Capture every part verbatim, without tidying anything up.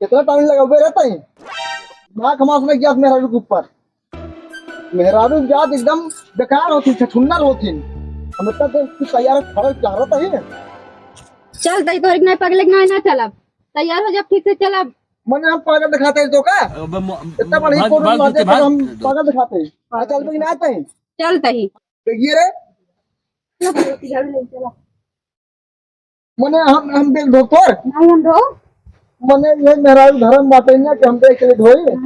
कितना टाइम लगावे रहता है? नाक मास में गैस मेहरारू के ऊपर। मेहरारू जात एकदम बेकार होती, छछुन्नर होती। हम इतना देर से तैयार खड़े चाह रहा था ही। चल, तई तोहरे के नाई पगले के नाई ना चलब। तैयार हो जा, ठीक से चलब। मने हम पागल दिखाते हैं तो का? अब म-, इतना बड़ी भाग, कोट भाग, मार दे भाग। तो हम पागल दिखाते हैं। हाँ, चल भी ना आते हैं। चल तही। देखिए रे। चल, तैयार हो, चला। मने हम, हम देख धोकर। नहीं, हम धो। मने ये मेहरारू धर्म बाटे ना कि हम देख के धोई।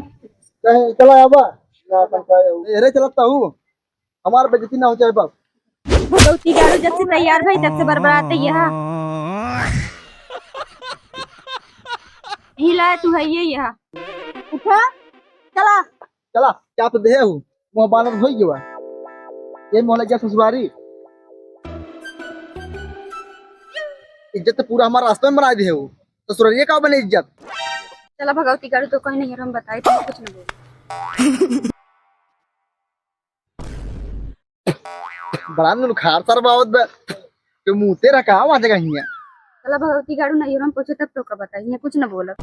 कहे, "चला आवा।" ना, अपन कहे, "ए रे, चलत हूँ। हमार बेइज्जती ना हो जाए बाप।" भगवती गाड़ू जब से तैयार भई, तब से बरबराते यहाँ। हिला तू है ये यहाँ। उठा, चला। चला, क्या तो देहे हूँ। मुँह बानर होई गवा। ये मोहल्ला क्या ससुरारी? इज्जत तो पूरा हमारा रास्ता में बनाए दिहे हो। ससुरारी का बने इज्जत? चला भगवती गाड़ू तो कहीं नहीं, हम बताई तो कुछ नहीं बोल। बड़ा नुनखार सर बावत बा। तो मुँह तेरा कहाँ वहाँ जगह हिया? चला भगवती गाड़ू नहीं, हम पूछे तब तो का बताई, ये कुछ न बोलब।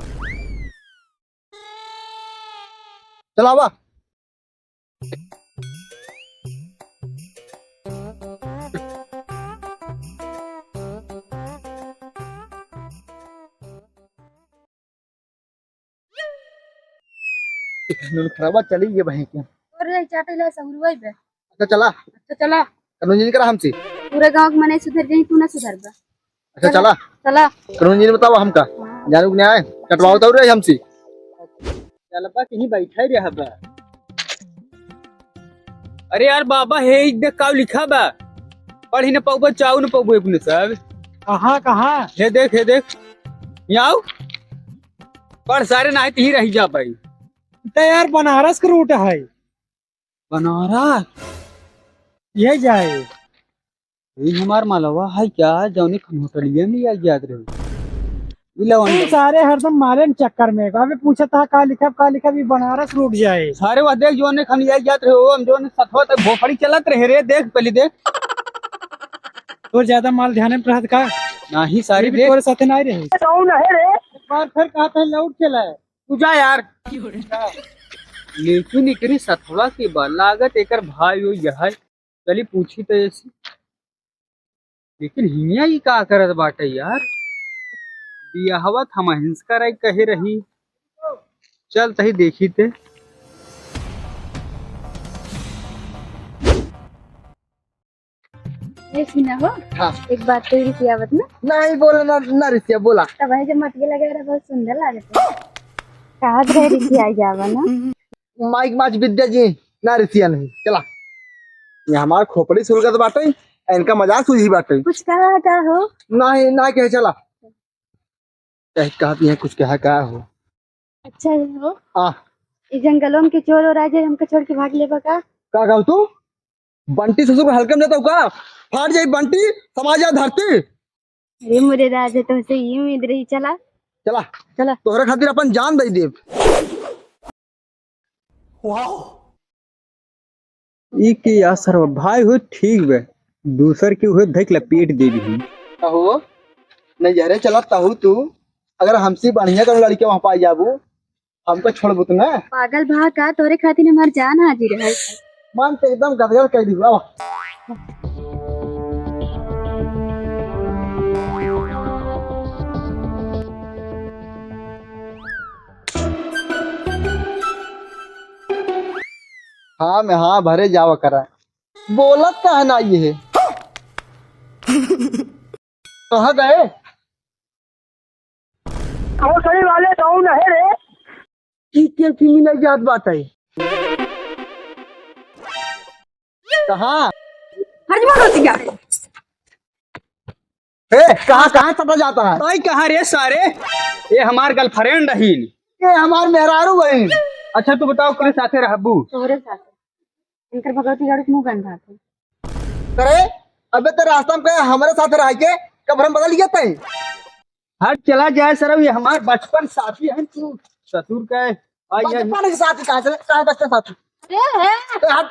चला आवा। नुनखरवा चली ये बहिन के। और रे चाटे ला सहुरवाई बे। अच्छा चला। अच्छा चला। कानून नहीं करा हमसे। पूरे गाँव के मने सुधर जाई, तू ना सुधरबा। अच्छा, चला। चला। कानून जी ने बतावा हमका। हाँ। जानू के न्याय कटवाओ तो रे हमसे। चलबा कहीं बैठे रहबा। अरे यार बाबा, हे ई देख का लिखा बा। पढ़ी न पउबा, चाऊ न पउबा अपने सब। कहाँ, कहाँ? हे देख, हे देख। यहाँ आओ। पढ़ सारे, नाही तो ही रह जा भाई। तो यार बनारस के रूट है। बनारस? ये जाए। ये हमार मलवा है क्या, जौने खन होटलिया में लिया जात रहे? ई लवन तू सारे हरदम माले न चक्कर में। अबे पूछत हा का लिखब, का लिखब, ई बनारस रूट जाए। सारे वह देख जौने खन लिया जात रहे हो, हम जौने सथवा तक भोपड़ी चलत रहे रे, देख पहले देख। तोर ज्यादा माल ध्यान में रहत का? नाही सारे ये भी देख। तोरे साथे नाही रहे। कौन है रे? एक बार फिर कहत है लौट चला है। तू जा यार। लेकिन एकरे सथवा के बा, लागत एकर भाई हो यह है। चली पूछी तो ऐसी। लेकिन हियाँ ई का करत बाटे यार? बियाहवा त हमहिंस कराई कहे रही। चल तही देखी ते। ए, सुना हो? हाँ। एक बात तो रिसियावत ना? नहीं, बोला ना, ना रिसिया, बोला। तब है जब मटके लगे रहे, बहुत सुंदर लागत है। कहा रहे रिसिया जावा ना? माइक माच विद्या जी, ना रिसिया नहीं, चला। ये हमार खोपड़ी सुलगत बाटे, इनका मजाक सूझी बाटे। कुछ कहा का हो? नहीं, ना कहे, चला। कह, कहत यहाँ कुछ कहा का हो? अच्छा हो? आ। ई जंगलों के चोर और राजे हमका छोड़ के भाग लेबा का? का कहू तू? बंटी ससुर को हल्के में लेता हूँ का? फाट जाई बंटी, समाज या धरती। अरे मोरे राजे, तुमसे ये उम्मीद रही, चला। चला। चला। तोहरे खातिर अपन जान दे देब। वाह। ई के असर बा? भाई हो ठीक बे, दूसर के हुए धक लपेट देबी ही। अहो, नैहरे चलत ताहू तू, अगर हमसे बढ़िया कोनो लड़के वहाँ पाई जाबू, हमको छोड़बू तू ना? पागल भा का, तोरे खातिर हमार जान हाजिर है। मन तो एकदम गदगद कर दी, वाह। हाँ में हाँ भरे जावा करा। बोलत काहे ना ये है? कहाँ गए? भोसड़ी वाले down है रे। की के फिल्मी नहीं जात बात है। कहाँ? हर जगह होती क्या? ए, कहाँ, कहाँ सटा जाता है? ओए, कहाँ रे सारे? ये हमार girlfriend रहीन। ये हमार मेहरारू बहिन। अच्छा, तू बताओ, कौन साथे रहबू? तोहरे साथे। इनकर भगवती गाड़ू के मुंह गंधा थे। अरे, अबे तो रास्ता में कहे हमारे साथ रह के कब हम बदल गया तय? हट, चला जाए सरऊ, ये हमार बचपन साथी है तू। ससुर का है। आई है। बचपन के साथी कहाँ से? कहाँ बचपन साथी? अरे, है। ए, हट।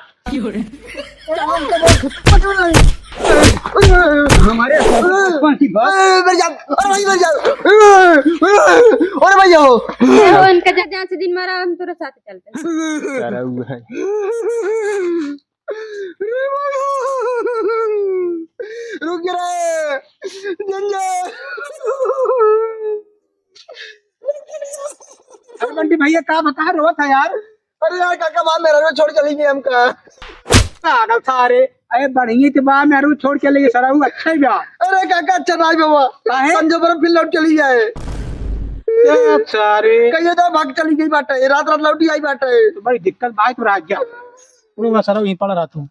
हमारे बचपन की बात। ए, मर जा, अरे भाई मर जा, अरे भाई हो। ए, हो, इनका जा-, जान से दिन मारा, हम तोरे साथ चलते हैं। सारा हुआ है। रुक जा रे, जंजा। अरे बंटी भैया, का बता रहा था यार? अरे यार, काका, माँ मेहरारू छोड़ चली गई हमका। पागल सारे, अरे बढ़िया तो बा, मेहरारू छोड़ चली गई, सरऊ अच्छा ही बा। अरे काका, अच्छा ना बा। काहे? समझो, पर फिर लौट चली जाए। ए सारे। कहिए तो भाग चली गई बाटे, रात रात लौटी आई बाटे। तो बड़ी दिक्कत बा, तो रह गया। वो सरऊ यहीं पड़ा रहा तू।